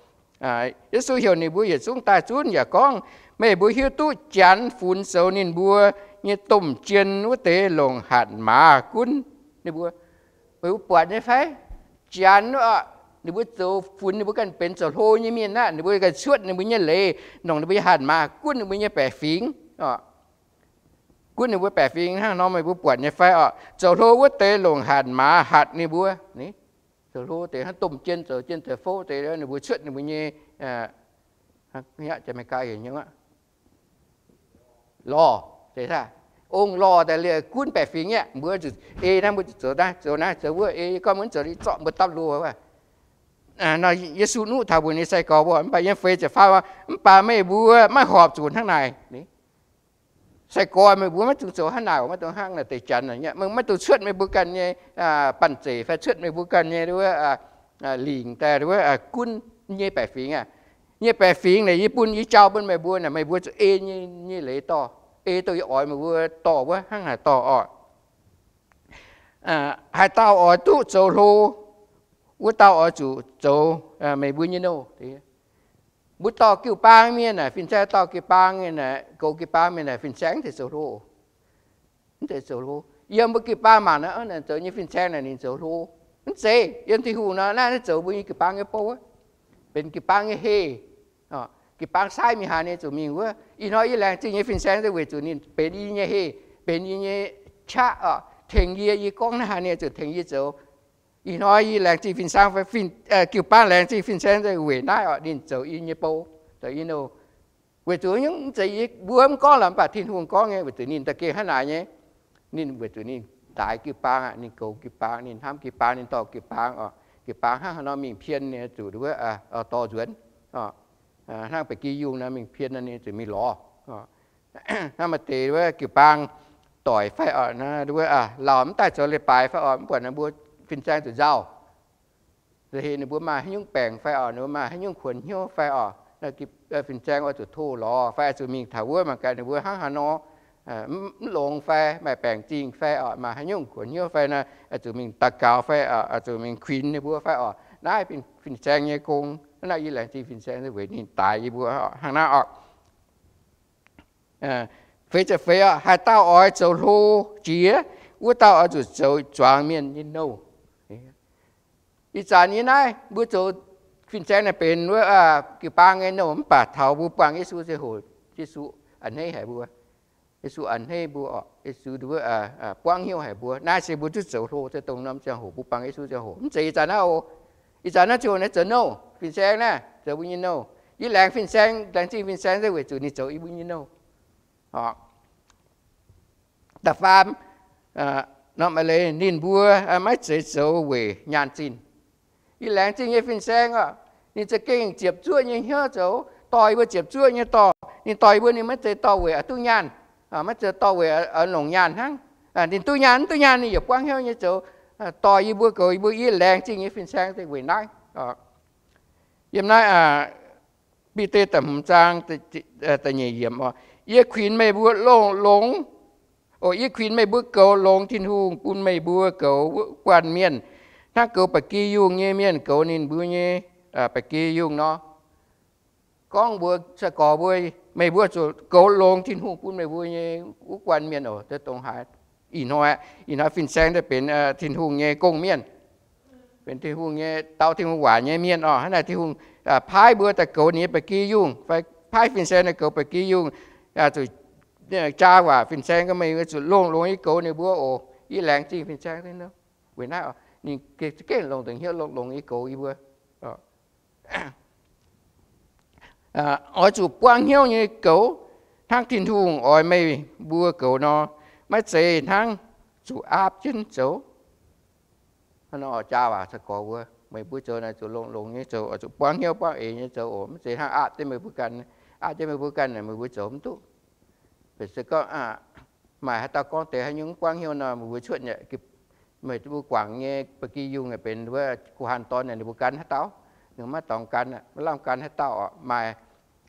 Yesu heuc ninh mbuo yietc zungv daaih zunv yaac gorngv, meih mbuo hiuv duqv Janx funx zoux ninh mbuo nyei domh jien wuov deix longc hatc maaz gunv ninh mbuo. Meih mbuo buatc nyei fai? Janx, ninh mbuo zoux funx ninh mbuo ganh benx zoux hlo nyei mienh aqv. Ninh mbuo ganh cuotv ninh mbuo nyei leiz, longc ninh mbuo nyei hatc maaz gunv ninh mbuo nyei baeqc fingx, gunv ninh mbuo baeqc fingx hnangv nor, meih mbuo buatc nyei fai oc? Zoux hlo wuov deix longc hatc maaz hatc ninh mbuo. Zoux hlo deix hnangv domh jien zoux jien zoux fouv deix, ninh mbuo cuotv ninh mbuo nyei, lorh, ong lorh daaih liuz gunv baeqc fingx aqv. Mbuo zuqc ei naaiv, mbuo zuqc zoux naaiv, zoux naaiv, zoux wuov, ei gorngv mv zoux, zorqv mbuo dapv loh wuov. Nor Yesu nuqv taux mbuo nyei sai-gorx mbuo, mv baac yiem feix ziepc faam, mv baac meih mbuo maiv horpc zuqc hnangv naaic. Sai-gorx meih mbuo maiv dungx zoux hnangv naaic, maiv dungx hnangv naaic deix Janx, maiv dungx cuotv meih mbuo ganh nyei banh zeic fai cuotv meih mbuo ganh nyei wuov lingc daaih wuov gunv nyei baeqc fingx aqv. Nyei baeqc fingx naaic yie bun, yie jauv bun meih mbuo naaic, meih mbuo zuqc ei nyei leiz dorh, ei duqv yie oix meih mbuo dorh wuov hnangv naaic dorh oc. Haaix dauh oix duqv zoux hlo, wuov dauh oix zuqc zoux meih mbuo nyei nouh. Mbuo dorh jiu-baang mienh naaic, fin-saeng dorh jiu-baang mienh naaic, goux jiu-baang mienh naaic, fin-saeng mv zeiz zoux hlo. Mv zeiz zoux hlo. Yiem mbuo jiu-baang mangc naaic, zoux nyei fin-saeng naaic ninh zoux hlo. Mv zeiz. Yiem Tin-Hungh nor, naaiv zoux mbuo nyei jiu-baang nyei bou, benx jiu-baang nyei heh. Jiu-baang saaiv mingh haaix ninh zuqc mingh wuov. Ih hnoi yie laengz zingh nyei fin-saeng se weic zuqc ninh benx yie nyei heh, benx yie nyei qaqv oc, tengx yie, yie gorngv naaiv haaix ninh zuqc tengx yie zoux. Ih hnoi yie laengz zingh fin-saeng fai jiu-baang laengz zingh fin-saeng se weic naaiv oc, ninh zoux yie nyei bou, zoux yie nouh. Weic zuqc nyungc mv zeiz yie mbuo mv gorngv lorqc, mv baac Tin-Hungh gorngv nyei, weic zuqc ninh da'gengh hnangv naaic nyei. Ninh weic zuqc ninh daaix jiu-baang aqv, ninh goux jiu-baang, ninh hnamv jiu-baang, ninh dorh jiu-baang oc. Jiu-baang hnangv haaix nor mingh pien ninh zuqc wuov dorh nzuonx. Hnangv ba'gi yungh nor mingh pien ninh zuqc mingh lorz. Hnangv maaih deix wuov jiu-baang doic fai oc, wuov lauh mv daaih zoux leiz-baaix fai oc, mv buatc ninh mbuo fin-saeng zuqc nzauh. Heh ninh mbuo maaih haaix nyungc baengc fai oc, ninh mbuo maaih haaix nyungc kuonx hnyouv fai oc, fin-saeng oix zuqc tov lorz fai oix zuqc mingh taux wuov mangc gaax ninh mbuo hnangv haaix nor, mv longx fai maaih baengc zingh fai oc, maaih haaix nyungc kuonx hnyouv fai nor, oix zuqc mingh daux gaux fai oc, oix zuqc mingh kuinx ninh mbuo fai oc. Naaiv fin-saeng nyei gong. Naaiv yie laengz zingh fin-saeng weic ninh daaix yie mbuo hnangv naaiv oc. Feix ziepc feix oc, haaix dauh oix zoux hlo jiex, wuov dauh oix zuqc zoux zuangx mienh nyei nouh. Ih zanc yie naaiv mbuo zoux fin-saeng naaiv benx wuov jiu-baang nyei nouh, mv baac taux mbuo buangh Yesu ziangh hoc, Yesu a'hneiv haic mbuo. Yesu a'hneiv mbuo oc. Yesu buangv hnyouv haic mbuo. Naaiv se mbuo duqv zoux hlo deix dongh norm ziangh hoc, mbuo buangh Yesu ziangh hoc. Mv zeiz ih zanc naaiv oc. Ih zanc naaiv ziangh hoc naaiv zoux nouh, fin-saeng naaiv zoux mbuo nyei nouh. Yie laengz fin-saeng, laengz zingh fin-saeng se weic zuqc ninh zoux yie mbuo nyei nouh. Da'faam, norm a'leiz ninh mbuo maiv zeiz zoux weic nyaanh zinh. Yie laengz zingh nyei fin-saeng oc, ninh za'gengh ziepc zuoqv nyei hnyouv zoux, dorh yie mbuo ziepc zuoqv nyei dorh. Ninh dorh yie mbuo ninh maiv zeiz dorh weic oix duqv nyaanh, maiv zeiz dorh weic oix longc nyaanh hnangv. Ninh duqv nyaanh mv duqv nyaanh ninh yaac buangv hnyouv nyei zoux, dorh yie mbuo goux yie mbuo. Yie laengz zingh nyei fin-saeng se weic naaiv. Yiem naaiv Bide da'hmz zaang da'nyeic yiemc oc, yie kuinx meih mbuo longx, longx, o, yie kuinx meih mbuo goux longx Tin-Hungh bun meih mbuo goux wuov guanh mienh, hnangv goux ba'gi yungh nyei mienh goux ninh mbuo nyei ba'gi yungh nor. Gorngv mbuo sai-gorx mbuo, meih mbuo zuqc goux longx Tin-Hungh bun meih mbuo nyei wuov guanh mienh oc. Dongh haaix, ih hnoi, ih hnoi fin-saeng daaih benx Tin-Hungh nyei gong-mienh. benx Tin-Hungh nyei, dau Tin-Hungh waac nyei mienh orqc. Hnangv naaic Tin-Hungh paaiv mbuo daaih goux ninh nyei ba'gi yungh, fai paaiv fin-saeng daaih goux ba'gi yungh, zuqc jaa waac fin-saeng gorngv meih zuqc longx-longx nyei goux ninh mbuo oc. Yie laengz zingh fin-saeng. Weic naaiv ninh za'gengh longc deix hnyouv longx-longx nyei goux yie mbuo. Oix zuqc buangv hnyouv nyei goux hnangv Tin-Hungh oix meih mbuo goux nor, maiv zeiz hnangv zuqc aapv jienv zoux. Hnangv nor jaa waac caux gorx mbuo, meih mbuo zoux naaic zuqc longx-longx nyei zoux, oix zuqc buangv hnyouv buangv eix nyei zoux oc. Maiv zeiz hnangv aapv jienv meih mbuo ganh, aapv jienv meih mbuo ganh naaic meih mbuo zoux mv duqv. Beiv se gorngv maaih haaix dauh gorngv deix haaix nyungc mv buangv hnyouv nor, meih mbuo cuotv nyei, meih mbuo guangc nyei ba'gi yungh benx wuov guh hanh dorn naaic ninh mbuo gan haaix dauh? Ninh maiv dorngx gan, maiv lamh gan haaix dauh oc. Maaih,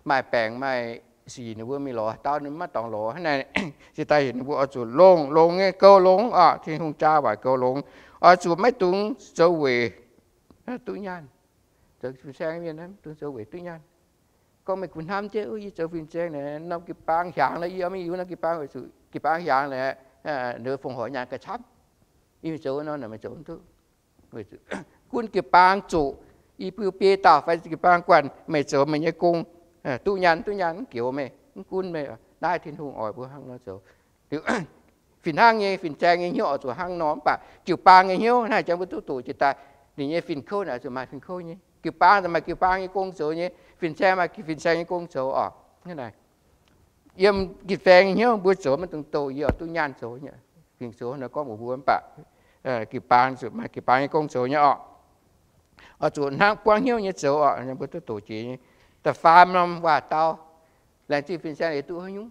maaih baengc maaih sic ninh mbuo mingh lorz haaix dauh, ninh maiv dorngx lorz. Hnangv naaic se daaih heuc ninh mbuo oix zuqc longx-longx nyei goux longx oc. Tin-Hungh jaa waac goux longx, oix zuqc maiv dungx zoux weic duqv nyaanh. Zoux fin-saeng mienh maiv dungx zoux weic duqv nyaanh. Gorngv meih gunv hnamv jienv, yie zoux fin-saeng naaic, norm jiu-baang hiaangx nor, yie maiv hiuv norm jiu-baang, weic zuqc jiu-baang hiaangx naaic, ninh fongc horc nyaanh gauh camv. Yie mingh zoux nor, meih zoux mv duqv. Gunv jiu-baang zuqc, yie bun biei dauh fai jiu-baang guanh, meih zoux meih nyei gong, duqv nyaanh duqv nyaanh mv gioux meih, mv gunv meih. Naaiv Tin-Hungh oix mbuo hnangv nor zoux. Fih hnangv nyei fin-saeng nyei hnyouv oix zuqc hnangv nor, mv baac jiu-baang nyei hnyouv naaiv jangx mbuo duqv doqc jiex daaih. Ninh nyei fin-kouv naaic zuqc maaih fin-kouv nyei, jiu-baang maaih jiu-baang nyei gong zoux nyei, fin-saeng maaih fin-saeng nyei gong zoux oc. Hnangv naaic, yiem fin-saeng nyei hnyouv mbuo zoux maiv dungx doqc, yie oix duqv nyaanh zoux nyei. Fingx zoux nor gorngv mbuox mbuo, mv baac jiu-baang zuqc maaih jiu-baang nyei gong zoux nyei oc. Oix zuqc hnangv buangv hnyouv nyei zoux oc, mbuo duqv doqc jiex nyei. Da'faam norm waac-dau, laengz zingh fin-saeng liuz duqv haaix nyungc?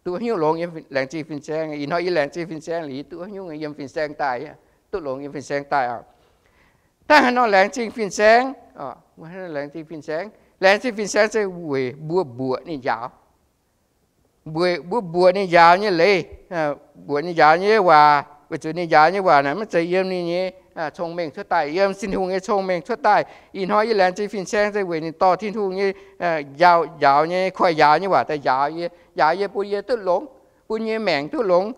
Duqv haaix nyungc longx yiem laengz zingh fin-saeng? Ih hnoi yie laengz zingh fin-saeng liuz yie duqv haaix nyungc yiem fin-saeng daaih? Duqv longx yiem fin-saeng daaih oc. Daaih haaix nor laengz zingh fin-saeng? Laengz zingh fin-saeng, laengz zingh fin-saeng se weic mbuo mbuoqc ninh njaaux. Mbuoqc, mbuo mbuoqc ninh njaaux nyei leiz, mbuoqc ninh njaaux nyei waac, weic zuqc ninh njaaux nyei waac naaic maiv zeiz yiem ninh nyei cong-mengh cuotv daaih, yiem Tin-Hungh nyei cong-mengh cuotv daaih. Ih hnoi yie laengz zingh fin-saeng se weic ninh dorh Tin-Hungh nyei njaaux, njaaux nyei, koiv-njaaux nyei waac daaih njaaux yie, njaaux yie bun yie duqv longx, bun yie maengc duqv longx,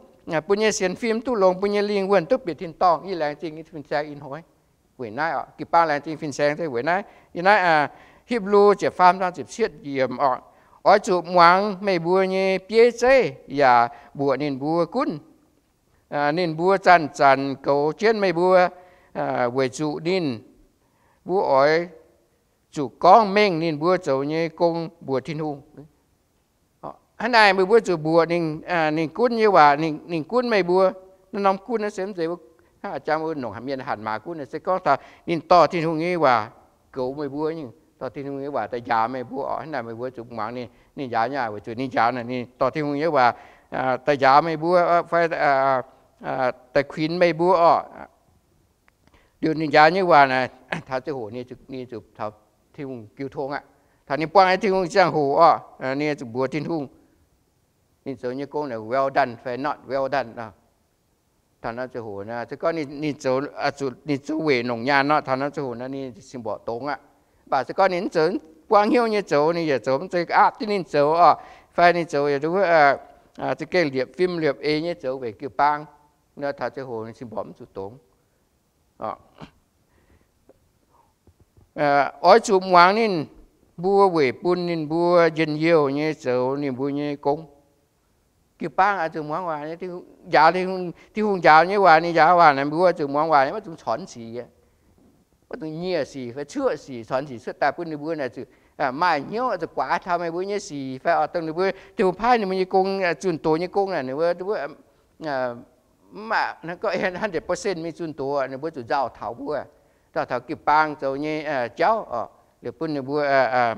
bun yie sienx fim duqv longx, bun yie lingh wuonh duqv bieqc tin-dorngh. Yie laengz zingh fin-saeng ih hnoi. Weic naaiv oc, jiu-baang laengz zingh fin-saeng se weic naaiv. Yiem naaiv Hipv^lu ziepc faam zaang ziepc cietv yiemc oc, oix zuqc muangx meih mbuo nyei bieiv zeiv yaac mbuoqc ninh mbuo gunv. Ninh mbuo zanc-zanc goux jienv meih mbuo, weic zuqc ninh mbuo oix zuqc gorngv mengh ninh mbuo zoux nyei gong mbuox Tin-Hungh. Hnangv naaic meih mbuo zuqc mbuoqc ninh gunv nyei waac, ninh gunv meih mbuo. Naaiv norm gunv naaiv se mv zeiz hnangv jang mbuo nongc mienh hatc maaz gunv, se gorngv taux ninh dorh Tin-Hungh nyei waac goux meih mbuo, dorh Tin-Hungh nyei waac daaih njaaux meih mbuo oc. Hnangv naaic meih mbuo zuqc muangx ninh, ninh njaaux nyei waac, weic zuqc ninh njaaux naaic, ninh dorh Tin-Hungh nyei waac daaih njaaux meih mbuo fai daaih kuinx meih mbuo oc. Liuz ninh njaaux nyei waac naaic, taux ziangh hoc ninh zuqc taux Tin-Hungh jiu tong aqv. Taux ninh buangh nyei Tin-Hungh ziangh hoc oc, ninh zuqc mbuox Tin-Hungh, ninh zoux nyei gong naaic well done fai not well done. Taux naaiv ziangh hoc naaic, se gorngv ninh zoux, zuqc ninh zoux weic longc nyaanh nor, taux naaiv ziangh hoc naaic ninh cingx mborqv dongz aqv. Mv baac se gorngv ninh mv zoux, buangv hnyouv nyei zoux, ninh yaac zoux mv zeiz aapv jienv ninh zoux oc, fai ninh zoux yaac za'gengh liepc fim liepc eix nyei zoux weic jiu-baang, taux ziangh hoc ninh cingx mborqv mv zuqc dongz. Oix zuqc muangx ninh mbuo weic bun ninh mbuo njien-youh nyei zoux ninh mbuo nyei gong. Jiu-baang oix zuqc muangx waac, njaaux, Tin-Hungh njaaux nyei waac, ninh njaaux waac naaic mbuo zuqc muangx waac, maiv dungx corc sic, maiv dungx nyieh sic fai cuoqv sic, corc sic cuotv daaih bun ninh mbuo naaic zuqc maaih hnyouv zuqc guaax taux meih mbuo nyei sic fai oix dongh ninh mbuo, Tin-Hungh paaiv ninh mbuo nyei gong, zunh doz nyei gong naaic ninh mbuo, mbuo mv maaih hundred percent mingh zunh doz, ninh mbuo zuqc nzauh taux mbuo, nzauh taux jiu-baang zoux nyei jauv oc, liuz bun ninh mbuo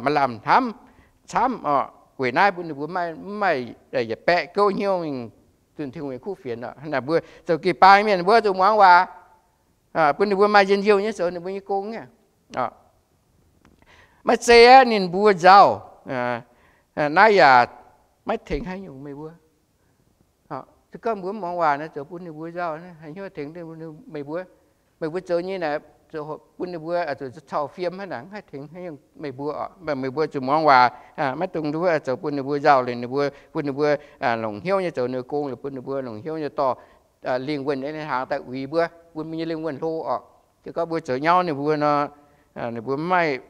maaih lamh hnamv camv oc. Weic naaiv bun ninh mbuo maiv maaih yietc baeqv gouv hnyouv mingh zunh Tin-Hungh nyei kuv fienx oc. Naaic mbuo zoux jiu-baang mienh mbuo zuqc muangx waac, bun ninh mbuo maaih njien-youh nyei zoux ninh mbuo nyei gong aqv. Maiv zeiz aeqv, ninh mbuo nzauh, naaiv yaac maiv tengx haaix nyungc meih mbuo. Se gorngv mbuo mv muangx waac naaic, zoux bun ninh mbuo nzauh, haaix nyungc tengx meih mbuo? Meih mbuo zoux nyei naaic, bun ninh mbuo zuqc cau fiem hnangv naaic, mv haih tengx haaix nyungc meih mbuo oc. Meih mbuo zuqc muangx waac, maiv dungx nduov zoux bun ninh mbuo nzauh liuz ninh mbuo, bun ninh mbuo longc hnyouv nyei zoux ninh mbuo gong, liuz bun ninh mbuo longc hnyouv nyei dorh lingh wuonh nyei hnaangx daaih uix mbuo, bun mbuo nyei lingh wuonh hlo oc. Se gorngv mbuo zoux nyauv ninh mbuo nor, ninh mbuo mv maaih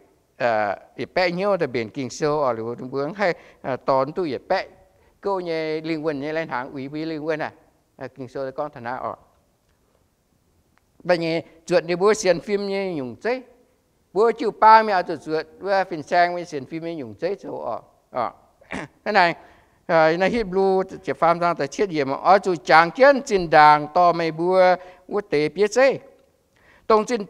yietc baeqv hnyouv daaih mbenc Ging-Sou oc, liuz ninh mbuo mv haih dorh duqv yietc baeqv gouv nyei lingh wuonh nyei lai hnaangx uix mbuo nyei lingh wuonh aac. Ging-Sou gorngv taux naaiv oc. Da'nyeic, zuotc ninh mbuo sienx fim nyei nyungc zeiv. Mbuo jiu-baang mienh oix zuqc zuotc wuov fin-saeng mbuo nyei sienx fim nyei nyungc zeiv zoux oc. Hnangv naaic, naaiv Hipv^lu ziepc faam zaang da'cietv yiemc, oix zuqc jangx jienv zinh ndaangc dorh meih mbuo wuov deix bieiv zeiv, dongh zunh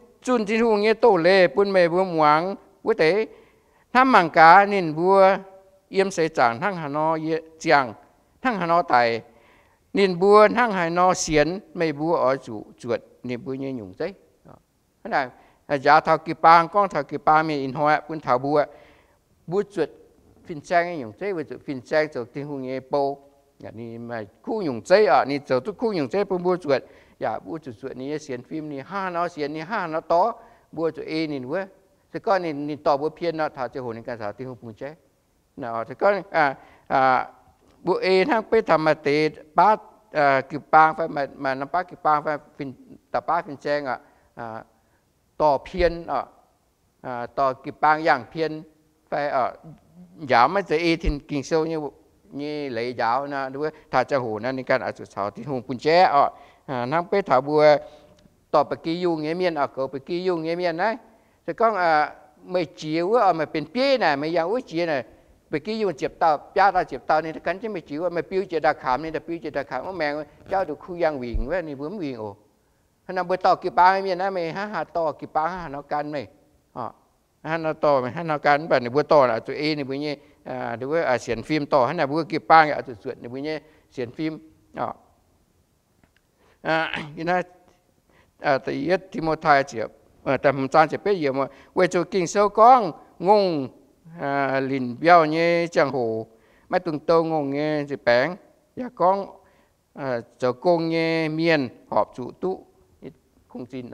Tin-Hungh nyei doz-leiz bun meih mbuo muangx wuov deix. Hnamv mangc gaax ninh mbuo yiem seix zaangc hnangv haaix nor ziangh, hnangv haaix nor daic. Ninh mbuo hnangv haaix nor sienx, meih mbuo oix zuqc zuotc ninh mbuo nyei nyungc zeiv. Hnangv naaic, njaaux taux jiu-baang, gorngv taux jiu-baang mienh ih hnoi bun taux mbuo, mbuo zuotc fin-saeng nyei nyungc zeiv, weic zuqc fin-saeng zoux Tin-Hungh nyei bou. Ninh maaih kuv nyungc zeiv oc, ninh zoux duqv kuv nyungc zeiv bun mbuo zuotc. Yaac mbuo zuqc zuotc ninh nyei sienx fim, ninh hnangv haaix nor sienx, ninh hnangv haaix nor dorh, mbuo zuqc ei ninh wuov. Se gorngv ninh dorh mbuo pien nor, taux ziangh hoc ninh ganh caux Tin-Hungh bungx jaiv. Se gorngv mbuo ei hnangv beiv taux maaih deix baav jiu-baang fai maaih norm baav jiu-baang fai dauh baav fin-saeng oc, dorh pien oc, dorh jiu-baang yangh pien fai njaaux maiv zeiz ei tin Ging-Sou nyei leiz njaaux nor, taux ziangh hoc nor ninh ganh oix zuqc caux Tin-Hungh bun jaiv oc. Hnangv beiv taux mbuo dorh ba'gi yungh nyei mienh oc, goux ba'gi yungh nyei mienh naaiv, se gorngv meih jiex wuov oc, meih benx bieiv naaic, meih yangh wuov jiex naaic, ba'gi yungh ziepc dauh, biaa dauh ziepc dauh ninh ganh jienv meih jiex wuov, meih biu jiex ndau-kamx, ninh biu jiex ndau-kamx wuov maengx jauv nduqc kuh yangh wingc wuov, ninh mbuo mv wingc oc. Hnangv naaic mbuo dorh jiu-baang mienh naaiv, meih hnangv haaix dorh jiu-baang hnangv haaix nor gan meih. Hnangv nor dorh, hnangv nor gan, mv baac ninh mbuo dorh oix zuqc ei ninh mbuo nyei sienx fim dorh. Hnangv naaic mbuo jiu-baang yaac oix zuqc zuotc ninh mbuo nyei sienx fim. Da'yietv Ti^mo^tai ziepc, hmz zaang ziepc betv yiemc, weic zuqc Ging-Sou gorngv, ngongh linc mbiauh nyei ziangh hoc maiv dungx dou ngongh nyei nzipc baengx. Yaac gorngv zoux gong nyei mienh horpc zuqc duqv kungx zinh.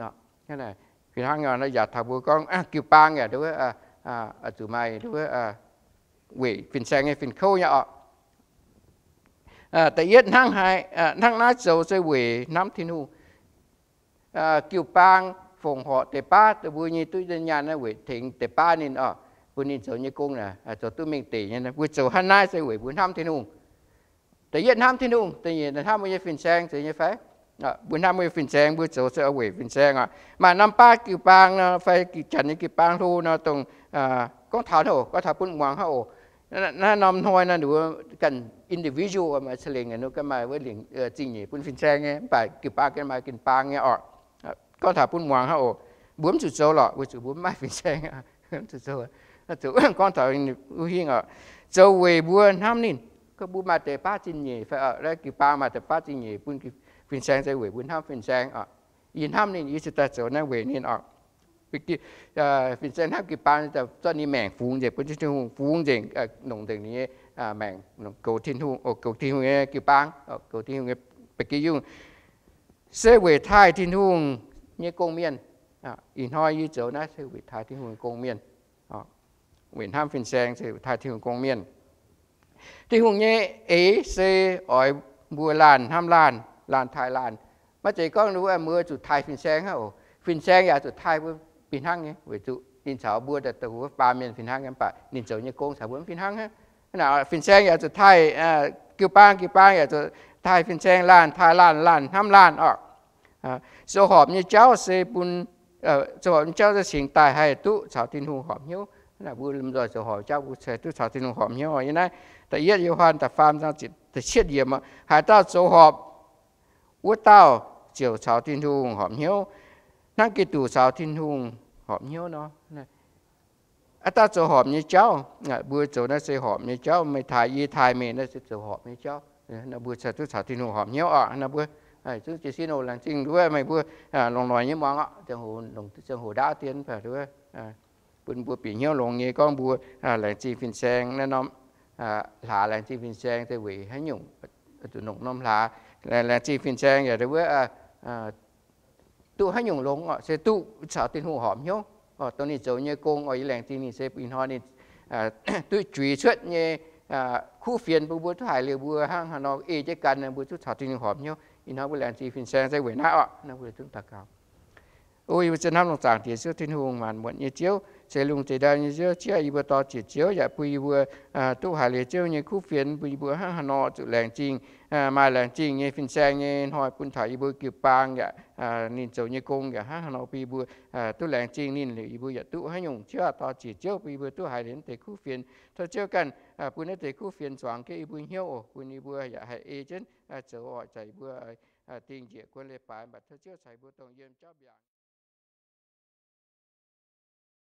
Fih hnangv yaac taux mbuo gorngv jiu-baang yaac zuqc maaih weic fin-saeng nyei fin-kouv nyei oc. Da'yietv hnangv haaix, hnangv naaiv zoux se weic hnamv Tin-Hungh. Jiu-baang fongc horc deix baav dongh mbuo nyei duqv nyaanh naaiv weic tengx deix baav ninh oc, bun ninh zoux nyei gong naaic zoux duqv mengh deic nyei. Mbuo zoux hnangv naaiv se weic mbuo hnamv Tin-Hungh. Da'yietv hnamv Tin-Hungh, da'nyeic hnamv mbuo nyei fin-saeng, zeiz nyei fai? Mbuo hnamv mbuo nyei fin-saeng, mbuo zoux se weic fin-saeng oc. Maaih norm baav jiu-baang nor fai janx nyei jiu-baang hlo nor dongh gorngv taux, gorngv taux bun muangx hnangv oc. Naaiv norm hnoi nor ninh mbuo ganh individual maaih ca'lengc, ninh mbuo ganh maaih wuov lingc zingh nyeic bun fin-saeng nyei, mv baac jiu-baang ganh maaih jiu-baang nyei oc. Gorngv taux bun muangx hnangv oc. Mbuo mv zuqc zoux lorqc, weic zuqc mbuo mv maaih fin-saeng. Mv zuqc zoux. Zuqc gorngv taux wuov hingh oc, zoux weic mbuo hnamv ninh. Gorngv mbuo maaih deix baav zingh nyeic fai, jiu-baang maaih deix baav zingh nyeic bun fin-saeng se weic mbuo hnamv fin-saeng oc. Yie hnamv ninh, yie cingx daaih zoux naaiv weic ninh oc. Fin-saeng hnamv jiu-baang, zorqv ninh maengc fungx nzengc bun Tin-Hungh, fungx nzengc, longc nzengc ninh nyei maengc goux Tin-Hungh, goux Tin-Hungh nyei jiu-baang, goux Tin-Hungh nyei ba'gi yungh, se weic taaih Tin-Hungh nyei gong-mienh. Ih hnoi yie zoux naaiv se weic taaih Tin-Hungh nyei gong-mienh. Weic hnamv fin-saeng se taaih Tin-Hungh gong-mienh. Tin-Hungh nyei eix se oix mbuo laanh hnamv laanh, laanh taaih laanh. Maiv zeiz gorngv mbuo zuqc taaih fin-saeng hnangv oc. Fin-saeng yaac zuqc taaih mbuo fih hnangv nyei, weic zuqc ninh caux mbuo daaih wuov baamh mienh fih hnangv nyei, mv baac ninh zoux nyei gong caux mbuo mv fih hnangv. Fin-saeng yaac zuqc taaih jiu-baang, jiu-baang yaac zuqc taaih fin-saeng, laanh taaih laanh, laanh hnamv laanh oc. Zoux horpc nyei jauv se bun, zoux horpc nyei jauv se cingx daaih haih duqv caux Tin-Hungh horpc hnyouv. Mbuo lomh nzoih zoux horpc jauv mbuo haih duqv caux Tin-Hungh horpc hnyouv. Yie naaiv da'yietv Yo^han da'faam zaang ziepc cietv yiemc, haaix dauh zoux horpc, wuov dauh ziouc caux Tin-Hungh horpc hnyouv, hnangv Giduc caux Tin-Hungh horpc hnyouv nor. Aav dauh zoux horpc nyei jauv, mbuo zoux naaiv se horpc nyei jauv. Meih taaih yie, yie taaih meih, naaiv se zoux horpc nyei jauv. Mbuo caux duqv caux Tin-Hungh horpc hnyouv oc. Mbuo zungv jiez sin oc, laengz zingh wuov meih mbuo longc noic nyei muangx oc, ziangh hoc ndaauv dien bun mbuo bieqc hnyouv longx nyei gorngv mbuo laengz zingh fin-saeng naaiv norm hlaax, laengz zingh fin-saeng se weic haaix nyungc, zuqc longc norm hlaax. Laengz zingh fin-saeng yaac wuov duqv haaix nyungc longx oc, se duqv caux Tin-Hungh horpc hnyouv. Dongh ninh zoux nyei gong oc, yie laengz zingh ninh se ih hnoi ninh duqv juix cuotv nyei kuv fienx bun mbuo duqv haiz liuz mbuo hnangv haaix nor ei jienv gan, mbuo duqv caux Tin-Hungh horpc hnyouv. Ih hnoi mbuo laengz zingh fin-saeng se weic naaiv oc. Naaiv mbuo zungv daux gaux. O yie mbuo zien hnamv longc zaangc Diex Ziouv Tin-Hungh, maanc muotc nyei Ziouv, ceix lungh ceix ndau nyei Ziouv, jiex yie mbuo dorh ziec Ziouv yaac bun yie mbuo duqv haiz liuz Ziouv nyei kuv fienx, bun yie mbuo hnangv haaix nor zuqc laengz zingh, maaih laengz zingh nyei fin-saeng nyei hnoi bun taux yie mbuo jiu-baang yaac ninh zoux nyei gong yaac hnangv haaix nor bun yie mbuo duqv laengz zingh ninh liuz yie mbuo yaac duqv haaix nyungc, Ziouv dorh ziec Ziouv bun yie mbuo duqv haiz liuz naaiv deix kuv fienx. Tov Ziouv ganh bun naaiv deix kuv fienx zuangx jienv yie mbuo hnyouv oc, bun yie mbuo yaac haih ei jienv zoux oc, zaqc yie mbuo dingh njiec guon leiz-baaix, mv baac tov Ziouv caux yie mbuo dongh yiem jauv mbiaangx.